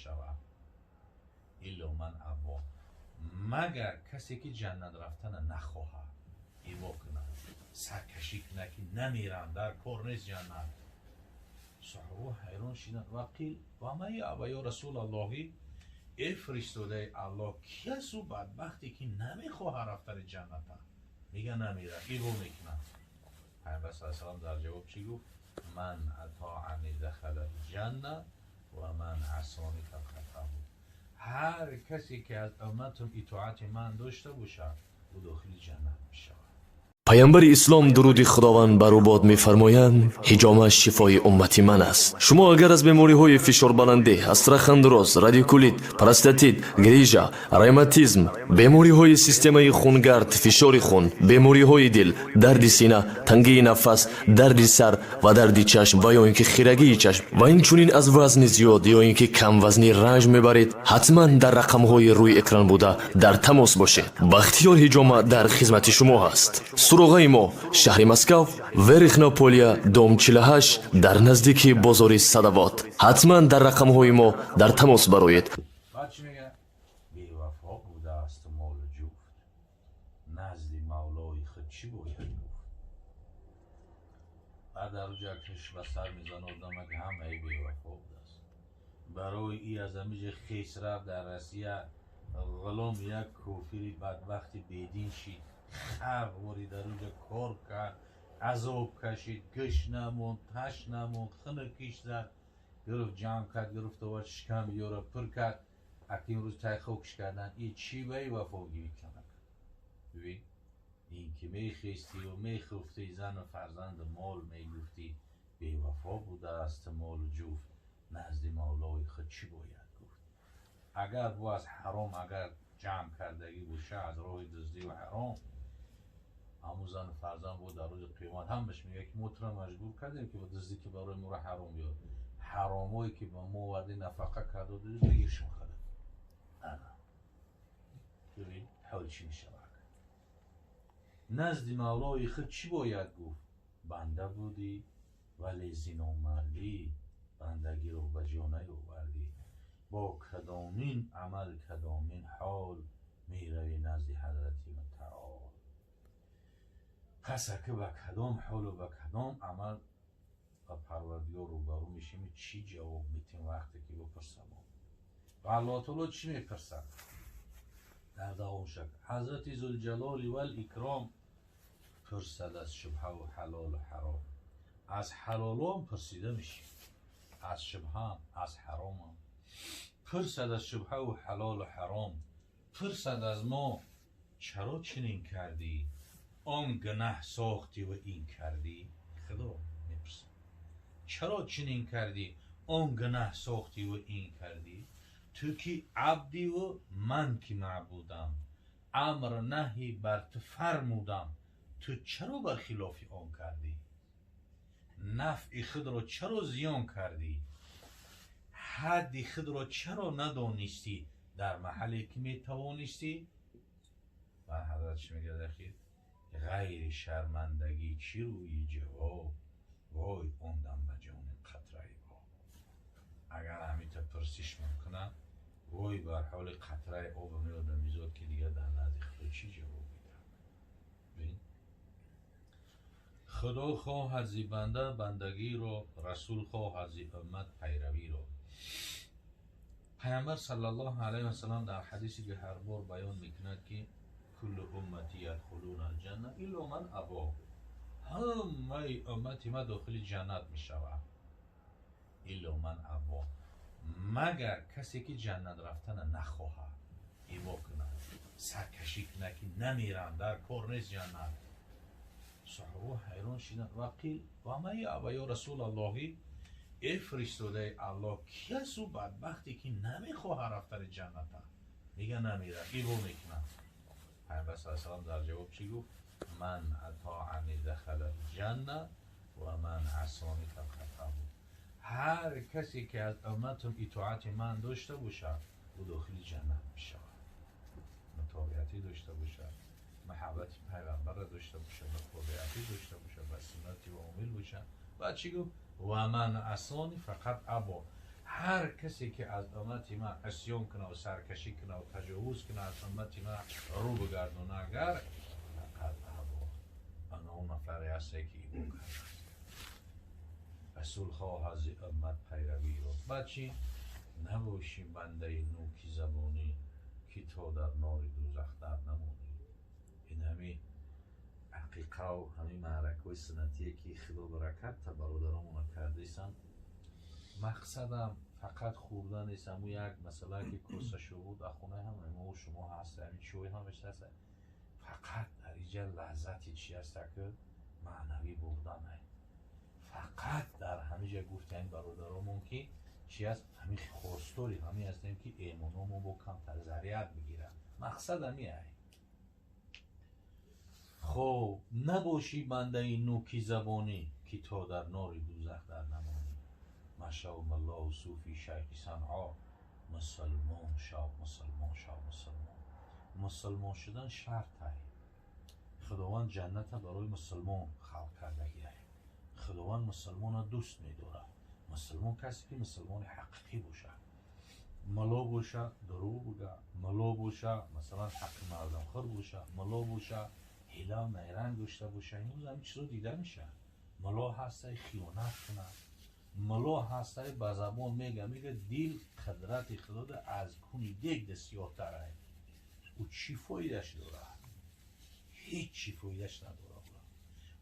мешавад. Илло ман або, магар касе ки ҷаннат рафтана нахоҳад, ибо кунад, саркашӣ кунад, ки намерам, дар кор нест ҷаннат. Саҳоба ҳайрон шиданд. Ва қил ва ман яъба ё расулаллоҳи, эй фиристодаи Аллоҳ, ки аст ӯ бадбахте ки намехоҳад рафтани ҷанната, мега намерам, ибо мекунад? Пайғамбар саллаллоҳу алайҳи васаллам дар ҷавоб чӣ гуфт? Ман атоани дахала ҷанна ва ман асони фақад або. Ҳар касе ки аз умматум итоати ман дошта бошад, ӯ дохили ҷаннат мешавад. Паямбари ислом, дуруди Худованд бар ӯ бод, мефармоянд: «Ҳиҷома шифои уммати ман аст». Шумо агар аз бемориҳои фишорбаландӣ, остеохондроз, радикулит, простатит, грижа, ревматизм, бемориҳои системаи хунгард, фишори хун, бемориҳои дил, дарди сина, тангии нафас, дарди сар ва дарди чашм ва ё ин ки хирагии чашм ва инчунин аз вазни зиёд ё ин ки камвазнӣ ранҷ мебаред, ҳатман дар рақамҳои рӯи экран буда дар тамос бошед. Бахтиёр Ҳиҷома дар хизмати шумо ҳаст. Суроғаи мо: шаҳри Москав, Верхнее Поле, дом 48, дар наздики бозори Садовод. Ҳатман дар рақамҳои мо дар тамос бароед. Баъд чӣ мегӯяд? Бевафо будааст молу ҷуфт, назди мавлои худ чӣ бояд гуфт? Баъд дар уҷа киш ба сар мезана одама, ки ҳамаи бевафо будааст. Барои и аз амиҷа хес рафт дар Россия, ғулом як кофири бадбахти бедин шид, хар вори дар уҷа кор кард, азоб кашид, гӯш намонд, таш намонд, хунукиш зад, гирифт, ҷамъ кард, гирифт, овард, шикам ёра пур кард. Аки имрӯз тай хокш кардан, и чӣ ба и вафогирӣ канак? Бибин, ин ки мехестиву мехуфтӣ, зану фарзанду мол мегуфтӣ, бевафо будааст молу ҷуфт, назди мавлои худ чӣ бояд гуфт? Агар бу аз ҳаром агар ҷамъ кардагӣ боша, аз роҳи дуздиву ҳаром, ҳамун зану фарзанд бо дар рӯзи қиёмат ҳамаш мегӯяд, ки мо туро маҷбур кардем, ки ба дуздӣ, ки барои моро ҳаром биёр. Ҳаромое ки ба мо овардӣ, нафақа карда додӣ, бигир шумо хада. Ана бибин, ҳол чӣ мешавад? Назди мавлои худ чӣ бояд гуфт? Банда будӣ, вале зиномардӣ, бандагиро ба ҷо наёвардӣ. Бо кадомин амал, кадомин ҳол меравӣ назди ҳазрати мутаол? Пас ака ба кадом ҳолу ба кадом амал ба Парвардигор рӯбарӯ мешем? Чӣ ҷавоб метем, вақте ки бипурсамо? Ва Аллоҳ таоло чӣ мепурсад дар давом шак? Ҳазрати Зулҷалоли вал Икром пурсад аз шубҳаву ҳалолу ҳаром. Аз ҳалолом пурсида мешем, аз шубҳам, аз ҳаромам пурсад. Аз шубҳаву ҳалолу ҳаром пурсад аз мо: чаро чунин кардӣ, он гунаҳ сохтӣ ва ин кардӣ? Худо мепурсад: чаро чунин кардӣ, он гунаҳ сохтӣ ва ин кардӣ? Ту ки абдиву ман ки маъбудам, амр наҳӣ бар ту фармудам, ту чаро бар хилофи он кардӣ? Нафъи худро чаро зиён кардӣ? Ҳадди худро чаро надонистӣ дар маҳалле ки метавонистӣ? Ва ҳазрат чӣ мегӯяд ахир? Ғайри шармандагӣ чӣ рӯи ҷавоб? Вой он дам ба ҷони қатраи об. Агар ҳамита пурсиш мекунад, вой бар ҳоли қатраи оба меодамизод, ки дигар дар назди Худо чӣ ҷавоб медиҳад? Худо хоҳад зи банда бандагиро, расул хоҳад зи уммат пайравиро. Пайғамбар саллаллоҳу алайҳи васаллам дар ҳадисе ки ҳар бор баён мекунад, ки куллу уммати ядхулуна алҷанна илло ман або, ҳамаи уммати ма дохили ҷаннат мешавад, илло ман або, магар касе ки ҷаннат рафтана нахоҳад, ибо кунад, саркашӣ кунад, ки намерам, дар кор нест ҷаннат. Саҳоба ҳайрон шиданд. Ва қил ва ман яъба ё расулаллоҳи, эй фиристодаи Аллоҳ, ки аст ӯ бадбахте ки намехоҳад рафтани ҷанната, мега намерам, ибо мекунад? Пайғамбар саллаллоҳу алайҳи васаллам дар ҷавоб чӣ гуфт? Ман атоани дахала ҷанна ва ман асони фақад або. Ҳар касе ки аз умматум итоати ман дошта бошад, ӯ дохили ҷаннат мешавад. Мутобиатӣ дошта бошад, маҳаббати пайғамбарро дошта бошад, мутобиатӣ дошта бошад, ба суннати омил бошад. Баъд чӣ гуфт? Ва ман асони фақат або. Ҳар касе ки аз уммати ман исён кунад ва саркашӣ кунад ва таҷовуз кунад, аз уммати ман рӯ бигардона, агар фақат або ана он нафаре ҳасте ки ибо кардааст. Расул хоҳад зи уммат пайравиро. Баъд чӣ? Набошӣ бандаи нӯки забонӣ, ки то дар нори дӯзах дар намонӣ. Ин ҳами ҳақиқаву ҳамин маъракаҳои суннатие ки Худо баракат та бародаромона кардесанд. Мақсадам фақат хӯрдан нест. Ҳамун як масъала ки косашо буд, дар хонаи ҳамаи мо шумо ҳаст, ҳамин чой ҳамеша ҳаст. Фақат дар инҷа лаззати чи ҳаста ки маънавӣ бурданай. Фақат дар ҳамиҷа гуфтем бародаромон ки чи аст, ҳамин хостори ҳамин ҳастем ки эмономо бо камтар заряд бигирад. Мақсад ҳамиай. Хоб, набошӣ бандаи нӯки забонӣ, ки то дар нори дӯзах дар намонӣ. Машав маллоҳу суфи шайхи Санъо, мусалмон шав, мусалмон шав, мусалмон. Мусалмон шудан шартай. Худованд ҷанната барои мусалмон халқ кардагиай. Худованд мусалмона дӯст медорад. Мусалмон касе ки мусалмони ҳақиқӣ бошад. Мало боша дурӯғ буга, мало боша масалан ҳаққи мардамхӯр боша, мало боша ҳилав найранг дошта боша. Имрӯз ҳамин чизо дида мешавад. Мало ҳастай хиёнат кунад, мало ҳастай ба забон мега, мега дил қудрати Худода аз куни дегда сиёҳтарай. Ӯ чӣ фоидаш дорад? Ҳеҷ чӣ фоидаш надорад.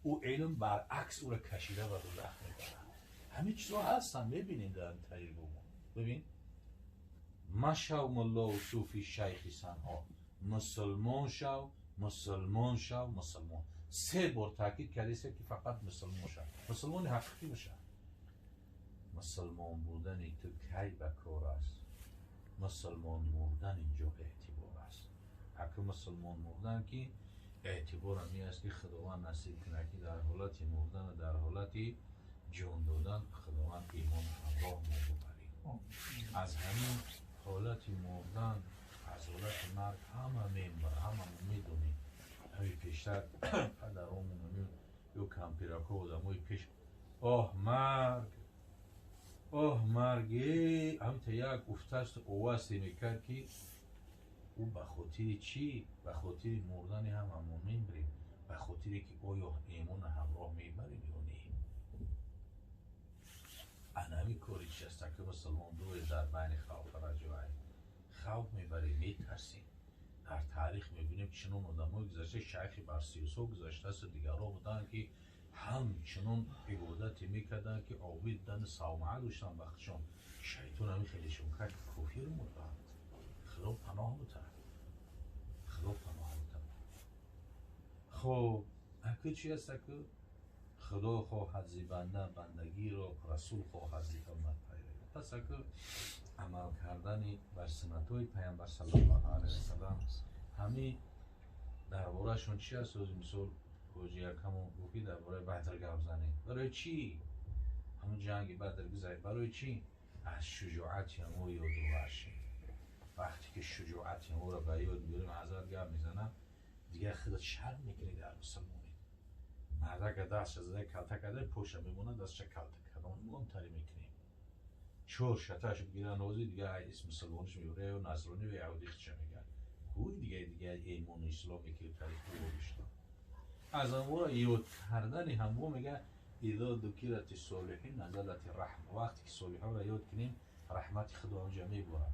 Ӯ илм баръакс ӯра кашида ба дӯзах мебарад. Ҳамин чизо ҳастанд, мебинем дар таҷрибамо. Бибин, машав муллоу суфи шайхи Санъо, мусулмон шав, мусулмон шав, мусулмон. Се бор таъкид кардеста ки фақат мусулмон шав, мусулмони ҳақиқӣ боша. Мусулмон будани ту кай ба кор аст? Мусулмон мурдан инҷо эътибор аст. Ҳаки мусулмон мурдан ки эътибор ҳамин аст ки Худованд насиб кунад ки дар ҳолати мурдан ва дар ҳолати ҷон додан Худованд имон ҳамроҳ мо бубарид. Аз ҳамин ҳолати мурдан, аз ҳолати марг ҳама мембар, ҳама мо медонем. Ҳамин пештар падаромон ҳамин ё кампирако одамои пеш, оҳ марг, оҳ марг, ҳамта як уфтаст овасте мекард ки ӯ ба хотири чӣ? Ба хотири мурдани ҳама мо мембирем, ба хотире ки оё эмона ҳамроҳ мебарем ё не. Ана ҳамин кори чи аст ки мусулмон дуе дар байни хавф раҷоай хавф мебарем, метарсем. Дар таърих мебинем чунон одамои гузашта, шайхи Барсиюсо гузаштааст, дигарҳо буданд ки ҳамчунон ибодате мекарданд ки обид буданд, савмаа доштанд ба худшон. Шайтон ҳамин хелешон кард ки кофир мурданд. Худо паноҳ бутад, Худо паноҳ бутад. Хоб, аку чи аст? Аку Худо хоҳад зи банда бандагиро, расул хоҳад зи уммат пайравӣ. Пас аку амал кардани бар суннатҳои Паямбар саллаллоҳу алайҳи васалам, ҳамин дар борашон чи аст? Ози мисол ҳоҷи якамон гуфт ки дар бораи Бадр гап занем. Барои чӣ? Ҳамун ҷанги Бадр гузаред. Барои чӣ? Аз шуҷоати ҳамо ёдовар шем. Вақте ки шуҷоати ҳаморо ба ёд меорем, ҳазрат гап мезанам, дигар худат шарм мекунӣ дар мусулмонӣ. Мардака дастша зада калта карда, поша мемонад, дастша калта кардон муҳимтаре мекунем. Чор шаташ бигиран ҳозир, дигар исм мусулмониш меёра ё насронӣ ё яҳудӣ худша мегӯяд. Ҳуй дигар имону исломе ки тариқи воришта. Аз ҳамвора ёд кардани ҳамво мегӯяд изо дукирати солиҳин назалати раҳма. Вақте ки солиҳоро ёд кунем, раҳмати Худо ҳамҷа меборад.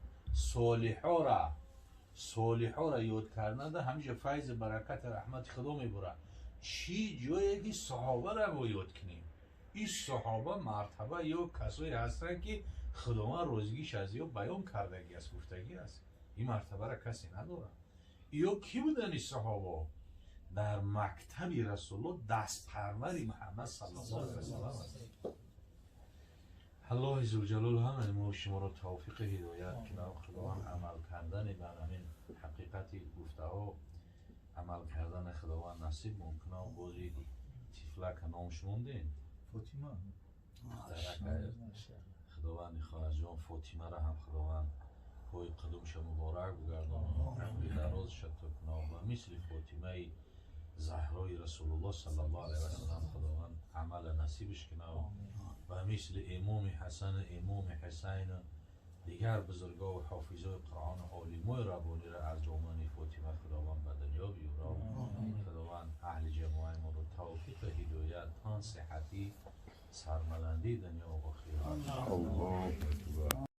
Солиҳоро ёд карданада ҳамҷа файзи баракати раҳмати Худо меборад. Чӣ ҷое ки саҳобаро мо ёд кунем? Ин саҳоба мартаба ё касое ҳастанд ки Худованд розигиш аз ё баён кардагӣ аст, гуфтагӣ аст. Ин мартабаро касе надорад. Ё кӣ буданд ин саҳобо? Дар мактаби Расулло дастпарвари Муҳаммад саллаллоҳу алайҳи васаллам аст. Аллоҳи зулҷалол ҳамаи мо шуморо тавфиқи ҳидоят кунад. Худованд амал кардани бар ҳамин ҳақиқати гуфтаҳо амал кардани Худованд насиб мумкунад. Бози тифлака номш мондем? Фотима. Худованди хоҳарҷон Фотимаро ҳам Худованд пои қудумша муборак бигардонад, умри дарозша кунад ва мисли Фотимаи Заҳрои Расулуллоҳ саллаллоҳу алайҳи васаллам Худованд Амала насибш кунад ва мисли имоми Ҳасан, имоми Ҳусайн, дигар бузургов ва ҳофизои Қуръон, олимои раббониро аз домани Фотима Худованд ба дунё биёрад. Худованд аҳли ҷамоаи моро тавфиқ, ҳидоят, тан, сиҳатӣ, сарбаландии дунё ва охират. Аллоҳу акбар.